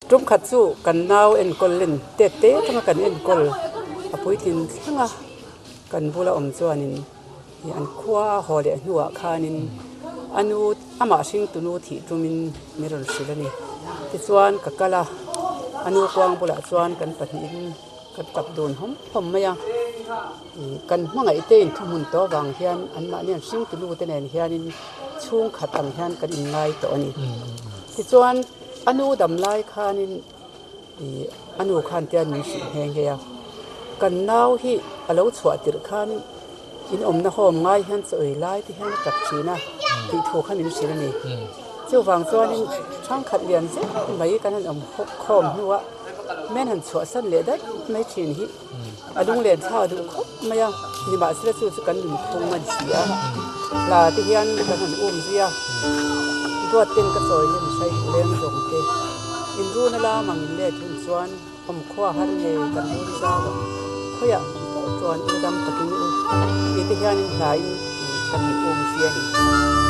Tumkhat chu kan nau enkawl len tet te atanga kan enkawl a puitlin thleng a, kan bula awm chuanin ih an khua a haw leh hnuah khanin a nu amah hringtu nu thih tumin min rawn hrilh a ni. Tichuan ka kal a, a nu kuang bulah chuan kan pahnihin kan tap dun hawm hawm mai a, ih kan hmangaih te inthuhmun tawh avang hian anmahni an hringtu nu te nen hianin chhungkhat ang hian kan inngai tawh a ni. Tichuan. A nu dam lai khanin ih a nu khan tian min hrilh nghe nghe a, kan nau hi a lo chhuah tirh khan in awmna home ngai hian chaw ei lai te hian a tap thin a tih thu kha min hrilh a ni. Chuvang chuanin thangkhat lian zet mai kan han awm khawm hnuah men han chhuahsan leh daih mai thin hi a lunglen thla duh khawp mai a, nimahsela chu chu kan nunphung a ni si a, hla te hian kan han um zui a, duat ten ka chawi lem hrai duh leng zawng te, inruna lam ang in let hun chuan awmkhua har nge kan run zau ang, khawiah pawh chuan u dam takin u tih te hianin hla in kan han um zui a ni.